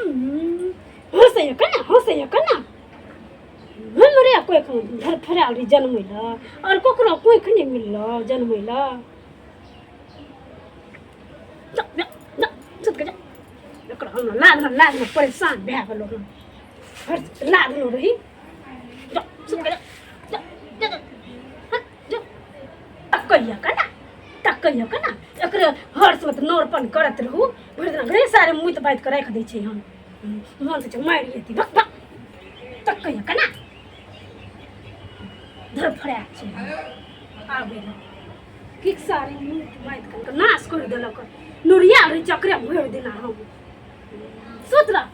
हँसैया केना, हँसैया केना? हमरे कोख धरफड़ायल रही जनमै लए, आओर ककरो कोख नहि मिलल जनमै लए। जा जा जा, सुत कऽ जा। एकरा हम लादमे लादमे परेशान भए गेलहुँ हन। हर लादमे रही। जा, सुत कऽ जा, जा जा जा, हट, जा। तकैया केना, तकैया केना? एकरे हर्षमे तऽ नोरपन करैत रहू भरि दिना। घरे सारे मुइत बाइत कऽ राखि दै छै हन। मन से मारि एती। भक भक, तकैया केना धरफड़ा छै। आबै की सारे मुइत बाइत कऽ नाश कर देलक। नुरिया रही चकरे भरि दिना। हम सुत रह।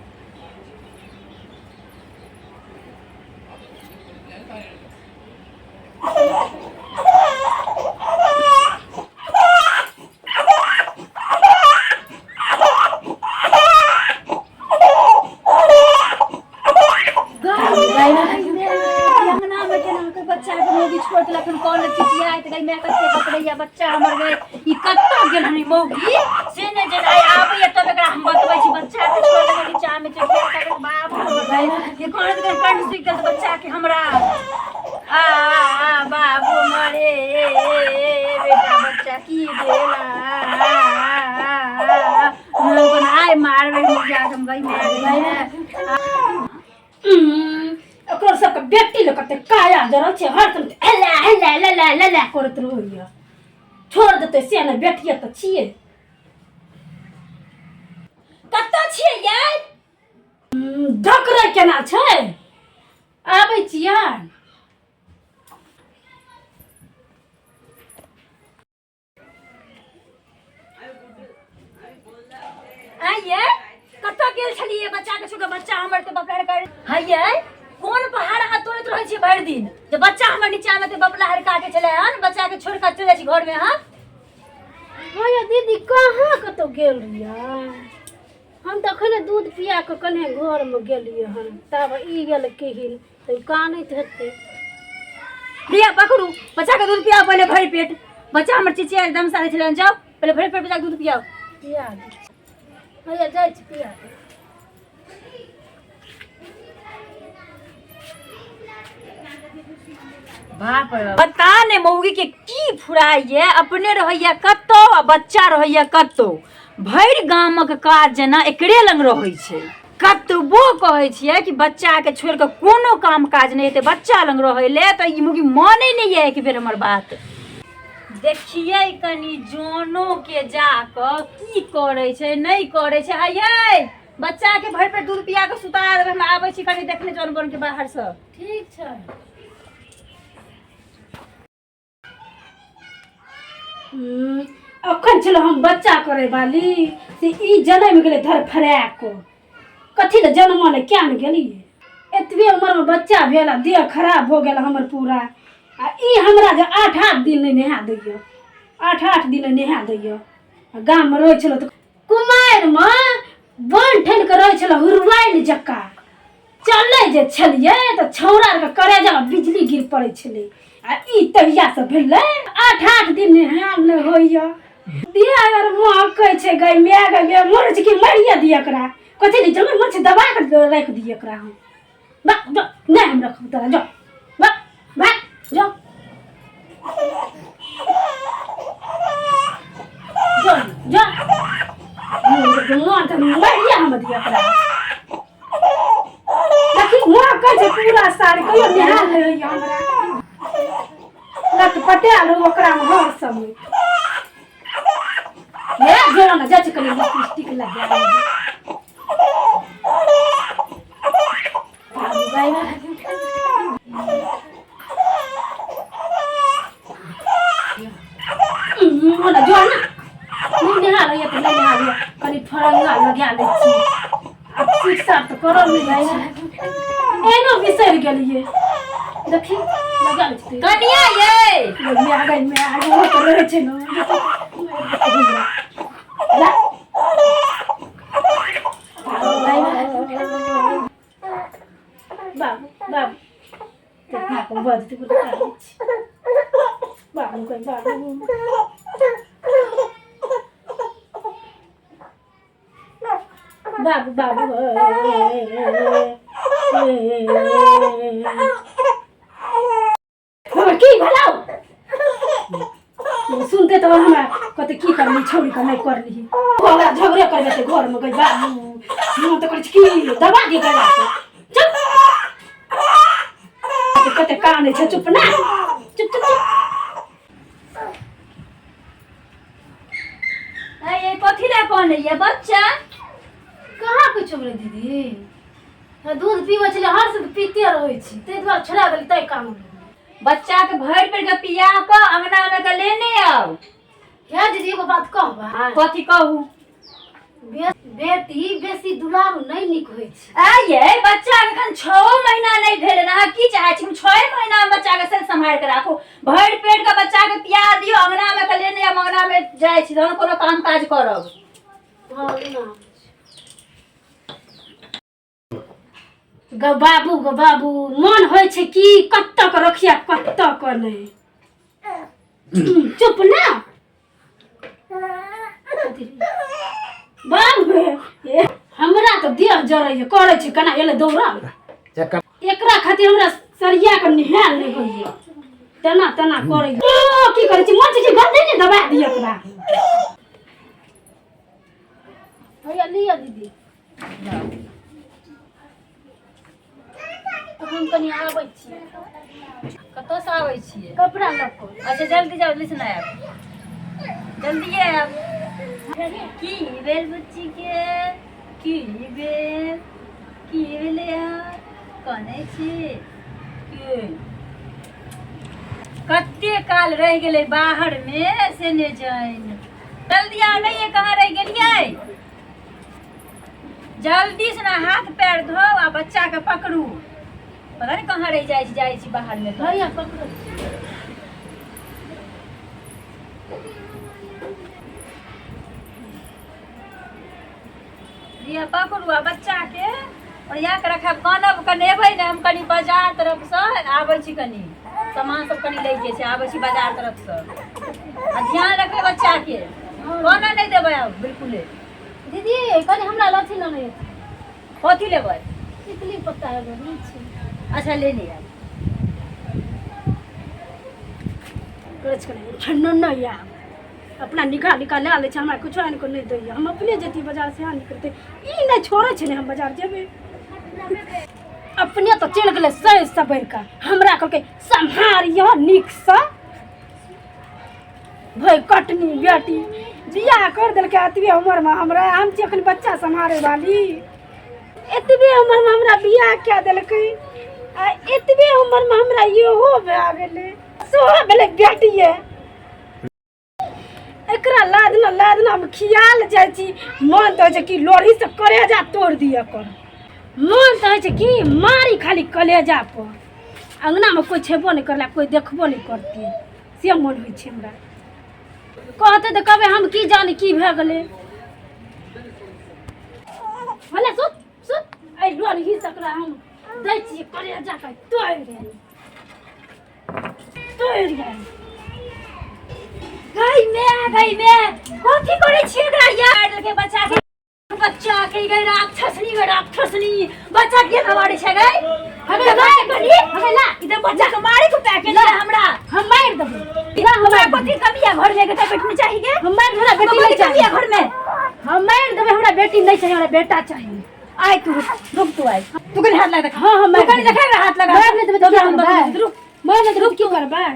अंगना में केना के बच्चा के मौगी छोड़ देलक हन। कौन चिचियाइत गई मैं, कते पकड़ैया बच्चा हमर गई। ई कतऽ गेल हन ई मौगी से नहि जे आइ आबैया तब एकरा हम बतबै छी। बच्चा के छोड़ देलक नीचा में चिचिया के। बाप हमर गई, ई कौन के कंठ सूखि गेल बच्चा के हमरा। आ आ आ बाबू मरे, ए ए ए ए बेटा, बच्चा की भेल? आ आ आ आ आ आइ मारबै हम जा हम गई मार गई। ओकर सबके बेटी लग कते काया जरल छै, हरदम एला एला लला लला करैत रहैया। छोड़ देतै से नहि, बेटिए तऽ छियै। कतऽ छियै यै? ढकरै केना छै? आबै छियै। आइये कतऽ गेल छलियै बच्चा के छोड़? बच्चा हमर के बपलहर कर हइये। कोन पहाड़ अहाँ तोड़ैत रहै छियै भरि दिन जे बच्चा हमर नीचा मे बपलहर काटे छलै हन? बच्चा के छोड़ कऽ चलि जाइ छी घर में अहाँ। हाँ ये दीदी, कहाँ कतौ गेल रहियै? हम तऽ अखने दूध पिया कऽ कने घरमे गेलियै हन, तब ई गेल केहिन तऽ कानैत हेतै। लिअ पकड़ू, बच्चा के दूध पियाओ पहिले भरि पेट। बच्चा हमर चिचिया एकदम सारे छलै। जाओ, पहिले भरि पेट बच्चा के दूध पियाओ। पिया दे हैया, जाइ छी, पिया दे। बाप रे, पता नहि मौगी के की फुराइए। अपने रहैया कतौ आ बच्चा रहैया कतौ। भरि गामक काज जेना एकरे लग रहै छै। कतबो कहै छियै कि बच्चाके छोड़ि कऽ कोनो काम काज नहि हेतै, बच्चा लग रहै ले, तऽ ई मौगी मानै नहि यऽ एक बेर हमर बात। देखियै कनि जनो के जा कऽ की करै छै, नहि करै छै। हयै, बच्चाके भरि पेट दूध पिया कऽ सुता देबै, हम आबै छी कनि देखने जन बन के बाहरसँ। ठीक छै। अखन छल हम बच्चा करे वाली, से ई जनमि गेलै धरफड़ा कऽ। कथी लए जनमल क्या ने गेलियै? एतबे उमरमे बच्चा भेल आ देह खराब भऽ गेल हमर पूरा। आ ई हमरा जे 8-8 दिन नहि नहा दैए, 8-8 दिन नहि नहा दैए। आ गाममे रहै छलहुँ तऽ कुमारिमे बन ठनि कऽ रहै छलहुँ हुरवाइल जकाँ। चलै जे छलियै तऽ छौड़ा आरके करेजामे बिजली गिर पड़ै छलै। आ ई तहियासँ भेलै 8-8 दिन नहायल नहि होइए। देह अगर महकै छै गै माय, गै माय, मरै छै कि मारिए दिअ एकरा। कथी लए जमन मर छै, दबा कऽ राखि दिअ एकरा हम। बा जो, नहि हम रखब तोरा। जो बा, भाग जो, जो जो। मन तऽ मारिए हम दिअ एकरा। देखी, महकै छै पूरा साड़ी। कहियो नहायल नहि होइए हमरा। लटपटायल रहू ओकरामे हर समय। हे जोड़ा ने, जाइ छी कनि लिपस्टिक लगा लेबै। ओना जो ने, नहि नहा लैए तऽ नहि नहा लिअ, कनि फरंगा लगा लै छी। आब सीट साफ तऽ करल नहि जाइ छै, एनो बिसरि गेलियै। देखी, लगा लै छी। कनिया यै, मैं आ गई, मैं आ गई। ओ तऽ रहै छै ने। ला। बाबू बाबू, देखा बजते बोले बाबू कहि बाबू। बाबू बाबू हमर की भेलौ सुनते तऽ हमरा कहते की करली छोड़ी के नहि करली हमरा झगड़े करबे ते घरमे गई बाबू मन तऽ करै छै की दबा दी गला से चुप कते कानै छै चुप ना चुप चुप चुप। अरे कथी लए कनैया बच्चा? कहाँ कुछो रे दीदी, दूध पीबै छलै हर से पीते रहै छी, ताहि दुआरे छोड़ा गेलै ताहि काम। बच्चा के भरि पेट के पिया कऽ अंगना में के लेने आउ। हे दीदी, एगो बात कहबा? कथी कहू? बेटी बेसी दुलारू नहि नीक होइ छै। आ ये बच्चा के एखन 6 महीना नहि भेल हन, अहाँ की चाहै छी हम 6 महीना में बच्चा के से सम्हारि के राखू? भरि पेट के बच्चा के पिया दियौ, अंगना में के लेने आउ, अंगना में जाइ छी तहन कोनो काम काज करब। हँ, ना गो बाबू, गो बाबू, मन होइ छै कि कतऽ के रखिया कतऽ के नहि। चुप ना बाबू, ए, हमरा तऽ देह जरैया, करै छै केना एलै दौड़ल। एकरा खातिर हमरा सरिया के निहाल नहि होइया, तेना तेना करै। ओ की करै छै? मन छै कि गद्दे ने दबा दिअ एकरा। भैया लिअ दीदी, हम कनि आबै छी। कतऽसँ आबै छियै? कपड़ा लऽ कऽ। अच्छा, जल्दी जाउ, जल्दी से ना आयब, जल्दी आयब। की भेल बुच्ची के? की भेल? की भेलै? अहाँ कनै छी के? कते काल रहि गेलै बाहर मे से ने जानि। जल्दी आउ, नहीं कहाँ रहि गेलियै? जल्दी से ना हाथ पैर धो आ बच्चा के पकड़ू। पता नहीं कहाँ रहि जाइ छी, जाइ छी बाहर में तऽ। भैया पकड़ो। लिअ पकड़ू आ बच्चा के ओरिया के रखब। कानब कनेबै ने। हम कनि बाजार तरफ से आबै छी, कनि सामान सब कनि लै के छै, आबै छी बाजार तरफ से। आ ध्यान रखबै बच्चा के, कानऽ नहि देबै आब बिल्कुले। दीदी, कनि हमरा लथी लेने। कथी लेबै? इडली पत्ता एगो नहि छै? अच्छा, लेने आब। करै छै ठंडो नहि आब, अपना निकाल निकाल लए लै छै, हमरा किछो आनि कऽ नहि दैया। हम अपने जैतियै बाजार से निकलतै, ई नहि छोड़ै छै ने हम बाजार जेबै। अपने तऽ चलि गेलै सहि सबरि कऽ, हमरा कहलकै सम्हारियह नीकसँ। भै कटनी बेटी, बियाह कर देलकै एतबे उमरमे हमरा। हम छी एखन बच्चा सम्हारे वाली, एतबे उमरमे हमरा बियाह कए देलकै आ एतबे उमरमे हमरा इहो भए गेलै, सेहो भेलै बेटिए। एकरा लादना लादना हम खियाल जाइ छी, मन तऽ होइ छै कि लोढ़ीसँ कलेजा तोड़ि दिअ कर। मन तऽ होइ छै कि मारी खाली कलेजा पर। अङ्गनामे कोइ छेबो नहि करला, कोइ देखबो नहि करतै, से मन होइ छै हमरा। कहतै तऽ कहबै हम की जानी की भए गेलै। भले सुत सुत, एहि लोढ़ी सकरा हम दै छियै कलेजा के तोड़ि दे, तोड़ि गेल। गई मैं, गई मैं, कथी करै छियै एकरा यार? के बच्चा के, बच्चा के गई राक्षसनी, गई राक्षसनी, बच्चा के मारै छै गई। हमे ला कनी हमे ला। ई तऽ बच्चा के मारे के पैकेज है हमरा। हम मारि देबै ला, हम हमरा मारि कथी कमी है घर में के बेटी नहीं चाहिए के? हम मारि, हमरा बेटी कथी नहीं कमी है चाही। घर में? हम मारि देबै, हमरा बेटी नहीं चाहिए, हमरा बेटा चाहिए। आय तू रुक, तू आय, तू कनी हाथ लगा देख। हाँ, हम तू मारि कनी देबै। देखे हाथ लगा। मारि नहि देबै तऽ तोरा हम की करबै? रुक। मारि नहि देबै तऽ की करबै?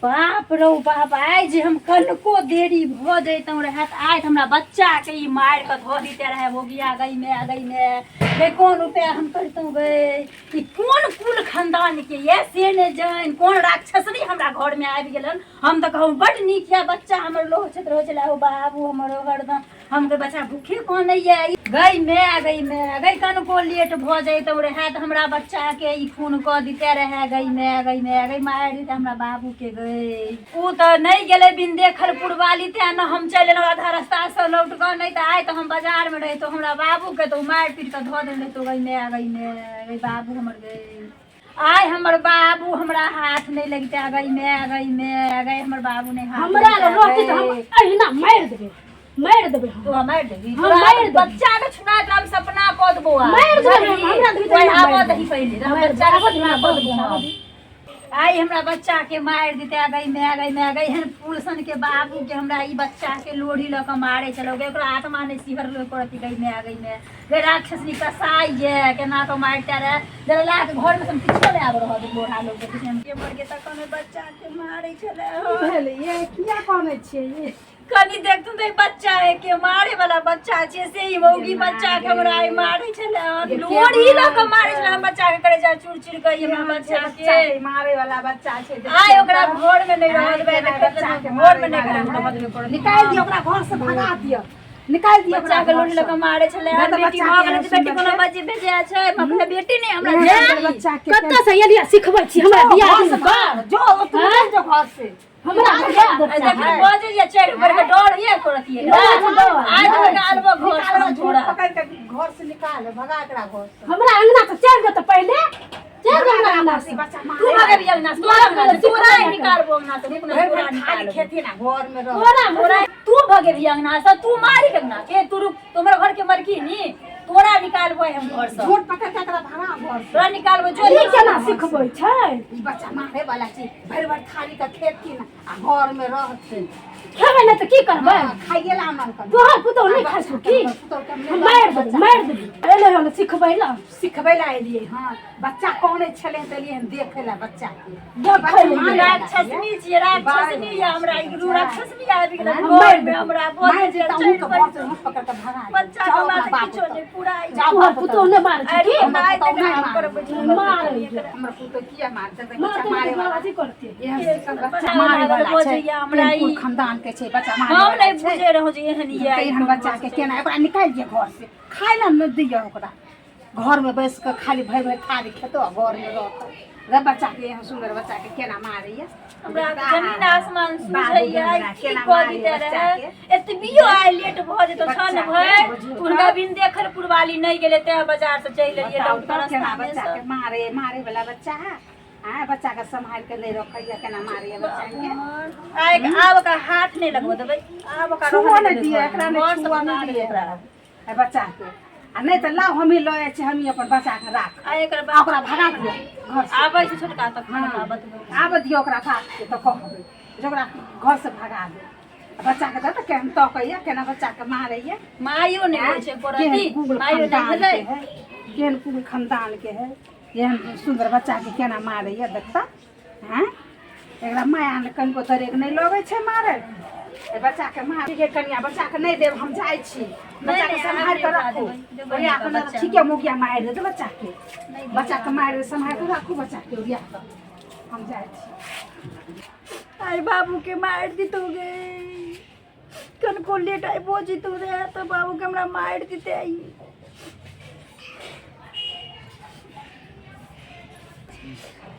बाप रौ बाप, आइ जे हम कनको देरी भऽ जैतहुँ रहए तऽ आइ तऽ हमरा बच्चाके ई मारि कऽ धऽ दिते रहए भोगिया। गई में, गई में, गई, कोन उपाय हम करितहुँ गई? ई कोन कुल खानदानके यऽ से नहि जानि, कोन राक्षसनी हमरा घरमे आबि गेलन। हम तऽ कहू बड्ड नीक यऽ बच्चा हमर, लोह क्षेत्र होइ छलै ओ बाबू हमर हरदम। हम के बच्चा भूखे कानैया। गई मैं, गई मैं, गई, कनको लेट भऽ जैतहुँ रहए तऽ हमरा बच्चाके ई खून कऽ दिते रहए। गई मैं, गई मैं, गई, मारि दिते हमरा बाबूके गई। ओ तऽ नहि गेलै बिन देखल पुरवाली, तेँ ने हम चलि एलहुँ आधा रस्तासँ लौट कऽ, नहि तऽ आइ तऽ हम बाजारमे रहितहुँ, हमरा बाबूके तऽ ओ मारि पीट कऽ धऽ देने रहितहुँ। गई मैं, गई मैं, गई, बाबू हमर गई। आइ हमर बाबू हमरा हाथ नहि लगिते। गई मैं, गई मैं, गई, हमर बाबू नहि हाथ हमरा लगिते लग रहतै तऽ हम गई। अहिना मारि देबै। मारि देबै हम। तू मारि देबी? हम तोरा मारि देबै। बच्चा के छुना तोरा हम सपना कऽ देबो आइ। मारि देबै हम, हमरा देबी तऽ ओहि हमरा आबऽ मारि दही पहिले, मारि बच्चा के देबै। सपना कऽ देबो आबऽ हम। दही। आइ हमरा बच्चा के मारि देते, आ गई माय, गई माय, गई। एहन फूल सन के बाबू के हमरा ई बच्चा के लोढ़ी लऽ कऽ मारे छलौ गे। ओकरा आत्मा नहि सिहरलो करती। गई माय, गई माय, गई राक्षसनी कसाई ये केना कऽ मारिते रहे। जरला के घर में सब किछो नहि आबि रहल लोढ़ा लोग के किछु के मर के तखन ओहि बच्चा के मारे छलै। की भेलै ये? किया कानै छियै ये? कनी देखतुन तऽ ई बच्चा है के मारे वाला बच्चा छै से ई मौगी बच्चा के हमरा आइ मारे छलै हन। लोढ़ी लऽ कऽ मारे छलै हम बच्चा के, करे जा चूर चूर कऽ ई हमरा बच्चा के मारे वाला बच्चा छै। आइ ओकरा घर में नहीं रहऽ देबै। बच्चा के घर में नहीं रहऽ देबै करत। निकालि दियौ ओकरा घर से, भगा दियौ, निकालि दियौ। बच्चा के लोढ़ी लऽ कऽ मारे छलै नहि हन। तऽ बेटी बच्चा भऽ के गेलै तऽ बेटी सुन्दर कोनो छै। बच्चे भेजै छै अपने बेटी नहि हमरा चाही। बच्चा के कतऽ से एलियै सिखबै छी हमरा बियाह घर दिन से कऽ? बाहर जो, तू निकल जो घर से। हमरा भगा आइ बच्चा देखिन है। बजै जे चढ़ि ऊपर के डर होइए करत ये। डर छै, डर। आइ तऽ निकालबो घर से हम झूठ तोरा। पकड़ के घर से निकाल, भगा एकरा घर से। हमरा अंगना से चलि जेतै, पहिले चलि जा हमरा अंगना से। बच्चा तू भगेबी अंगना से, तोरा अंगना से, तोरा ही निकालबो अंगना से, रुक ना, भरि तोरा भरि खाली निकालबो। खेती ना घर में रह। तोरा तोरा तू भगेबी अंगना से, तू मारी के अंगना के, तू रुक, तू हमरा घर के मलकी नी, तोरा निकालबो हम घर से। झूठ पकड़ के एकरा भगा घर से। तोरा निकालबो जो। ई केना सिखबै छै? ई बच्चा मारे वाला छै। भरि भरि थाली के खेथिन आ घर में रहथिन। खेबै नहि तऽ की करबै? हाँ, खाइए ला मन कर। तोहर पुतोह नहि खाइ छौ की? हम मारि देबै, मारि देबै। एलै हन सिखबै लए। सिखबै ला एलियै हँ। बच्चा कौने छलै तऽ एलियै हन देखै ला बच्चा के। देखै लए। मारे राक्षसनी छियै, राक्षसनी ये हमरा, ई राक्षसनी आबि गेलै हम घर मारि में देबै। हमरा मारि बजै देता चढ़ि हूँ तऽ घर से पड़ि। झूठ पकड़ के भगा दे। बच्चा जाओ के अपना मारे बाप किछो ओतऽ। नहि पूरा ई। जाओ तोहर बाप ओतऽ। पुतोह नहि मारै छौ अरे की? मारि पुतोह देबै, नहि हम मारै। करबै। मारै। हमर पुतोह किया मारतै? बच्चा मारतै मारे तऽ वाला अथी करतै। एहन सिखल बच्चा बच्चा मारे वाला छै। बजैया हमरा केहन कुल ई। खानदान के छै बच्चा मारे हम वाला नहि छै। बुझै रहौं जे एहन ये। तऽ एहन बच्चा के केना ओकरा निकालि दिअ घर से, खाय लए नहि दिअ ओकरा। घर में बैस कऽ खाली भरि भरि थारी खेतो आ घर में रहतो रे। बच्चा के, एहन सुंदर बच्चा के केना मारैया? हमरा जमीन आसमान बाबू सूझैया हमरा की केना कऽ मारैया दिते बच्चा रहे। के? एतबियो आइ लेट भऽ जेतौ बच्चा छन के भरि बुझियौ हुनका बिन देखल पुरवाली नहि गेलै तैं बाजार से चलि एलियै बताउ लौट तऽ कऽ केना रास्तामे बच्चा से। के मारे मारे वाला बच्चा है? आँय, बच्चा के सम्हारि के नहि रखैया, केना मारैया बच्चा के? आइ आब ओकरा हाथ नहि लगबऽ देबै, आब ओकरा छुओ रहऽ नहि देबै दिअ घरमे। एकरा, नहि घर से छुओ भगा नहि देबै दिअ ओकरा। एकरा एहि बच्चा के। आ नहि तऽ लाउ, हमही लऽ जाइ छी, हमही अपन बच्चा के राख आ एकर आ बाप ओकरा भगा दिअ घर से। आबै छै छोटका तखन ओकरा बतबै। आबऽ दियौ ओकरा बापके तऽ कहबै जे ओकरा घर से भगा दे। आ बच्चाके दऽ तऽ केहन तकैया, केना बच्चाके मारैया। मायो नहि होइ छै केहन करती कुल मायो नहि खानदान भेलै के है, केहन कुल खानदान के है? एहन सुन्दर बच्चाके केना मारैया देखता। हँ, एकरा माया कनिको दरेग नहि लगै छै मारै एहि बच्चाके। मार के कनिया, बच्चाके नहि देब, हम जाइ छी। बच्चाके नहि, सम्हारि कऽ आब राखू। देबै, देबै ओरिया कऽ बच्चा। ठीके मुखिया मारि देतै बच्चाके। नहि देबै। बच्चाके मारि सम्हारि कऽ राखू बच्चाके, ओरिया कऽ। हम जाइ छी। आइ बाबू के मारि दितौ गे। कनको लेट आइ भऽ जेतौ रे तऽ बाबू के हमरा मारि दितै आइ।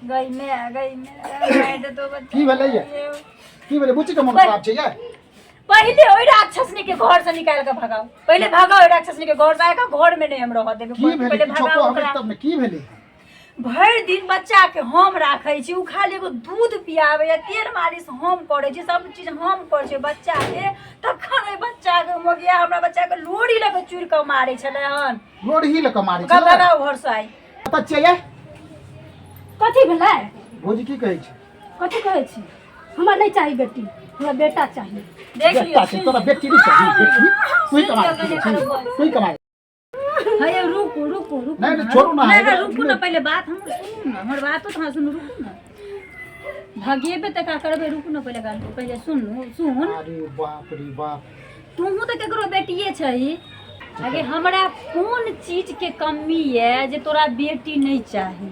गई मैं, गई मैं, मारि देतौ बच्चा। की भेलै ये? की भेलै बुच्ची के? मोन खराब छै ये? पहिले ओहि राक्षसनी के घर से निकाल के भगाओ, पहिले भगाओ ओहि राक्षसनी के घर से। आइ के घर में नहीं हम रहऽ देबै। की भेलै? पहिले किछो भगाओ कहबै ओकरा तब ने। की भेलै? भरि दिन बच्चा के हम राखै छी, ओ खाली एगो दूध पियाबैया, तेल मालिश हम करै छी, सब चीज हम करै छी बच्चा के, तखन ओहि बच्चा के मोगिया हमरा बच्चा के लोरी लऽ के चूरि कऽ मारै छलै हन। लोढ़ी लऽ कऽ मारै ओकरा छलै? भगाओ घर से आइ। कतऽ छियै ये? कथी भेलै? भौजी, की कहै छै? कथी कहै छी? हमरा नहि चाही बेटी, हमरा बेटा चाही। देख लियौ। बेटा छै तोरा? बेटी नहि चाही? बेटी तू ही कमा, तू ही कमा। हे रुकू, रुकू, रुकू। नहि, नहि, छोड़ू ना। नहि, नहि, रुकू ने, पहिले बात हमर सुनू ने, हमर बातो तऽ अहाँ सुनू। रुकू ने, भगेबे तऽ का करबै? रुकू ने, पहिले गान पहिले सुनू, सुन। अरे बाप रे बाप! तूहू तऽ केकरो बेटिए छही। अगे हमरा कोन चीजके कमी यऽ जे तोरा बेटी नहि चाही?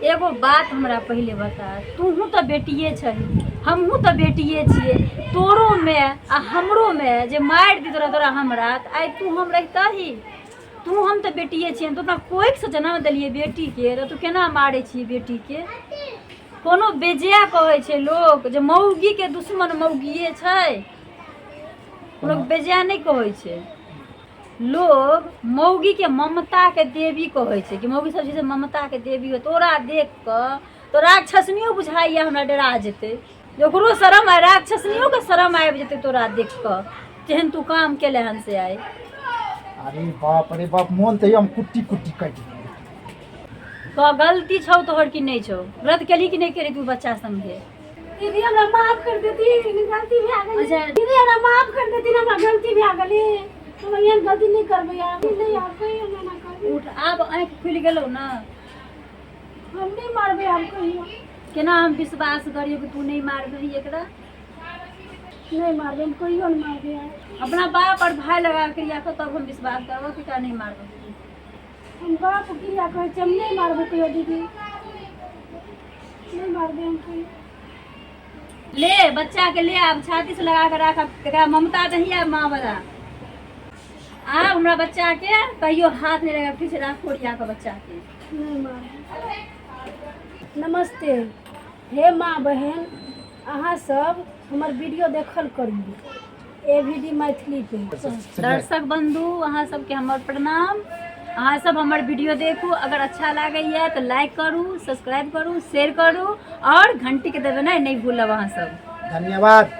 एगो बात हमरा पहिले बता, तूहू तऽ बेटिए छही, हमहूँ तऽ बेटिए छियै। तोरो माय आ हमरो माय जे मारि दैत रहै तोरा हमरा, तऽ आइ तू हम रहितही? तू हम तऽ बेटिए छियै। तू अपना कोखिसँ जनम देलियै बेटीके, तऽ तू केना मारै छियै बेटीके? कोनो बेजाय कहै छै लोक जे मौगीके दुश्मन मौगिए छै? लोक बेजाय नहि कहै छै। लोग मौगीके ममताके देवी कहै छै कि मौगी सब जे छै ममताके देवी हो। तोरा देख कऽ तो राक्षसनियो बुझाइए हमरा डरा जेतै, जे ओकरो शरम आ राक्षसनियोके शरम आबि जेतै तोरा देख कऽ। तेहन तू काम केले हन से आइ। अरे बाप रे बाप, मोन तऽ हम कुट्टी कुट्टी काटि देलकै। कह गलती छौ तोहर कि नहि छौ? गलत केली कि नहि केली तू बच्चा संगे? दीदी हमरा माफ कर देती, गलती भए गेलै। अच्छा। दीदी हमरा माफ कर देती, हमरा गलती भए गेलै, हम एहन गलती नहि करबै आब, नहि आब कहियो नहि एना करबै। उठ, आब आँखि खुलि गेलौ ने। हम नहि मारबै आब कहियो। केना हम विश्वास करियौ कि तू नहि मारबही एकरा? नहि मारबै हम, कहियो नहि मारबै आब। अपना बाप और भाय लगा के या तब हम विश्वास करबो कि तोरा नहि मारबही। हम बाप क्रिया कहै छी, हम नहि मारबै कहियो दीदी, नहि मारबै हम कहियो। ले बच्चा के ले, आब छाती से लगा के राख, एकरा ममता दही आब माँ वाला। आब हमरा बच्चा के कहियो हाथ नहि लगा, फिर से राख ओरिया के बच्चा के। नहि मारबै। नमस्ते हे माँ बहन, अहाँ सब हमर वीडियो देखल करू ए वी डी मैथिली पे। दर्शक बंधु, अहाँ सबके हमर प्रणाम। अहाँ सब हमर वीडियो देखू, अगर अच्छा लागैया तऽ लाइक करू, सब्सक्राइब करू, शेयर करू और घंटी के दबेनाइ नहि भूलब अहाँ सब। धन्यवाद।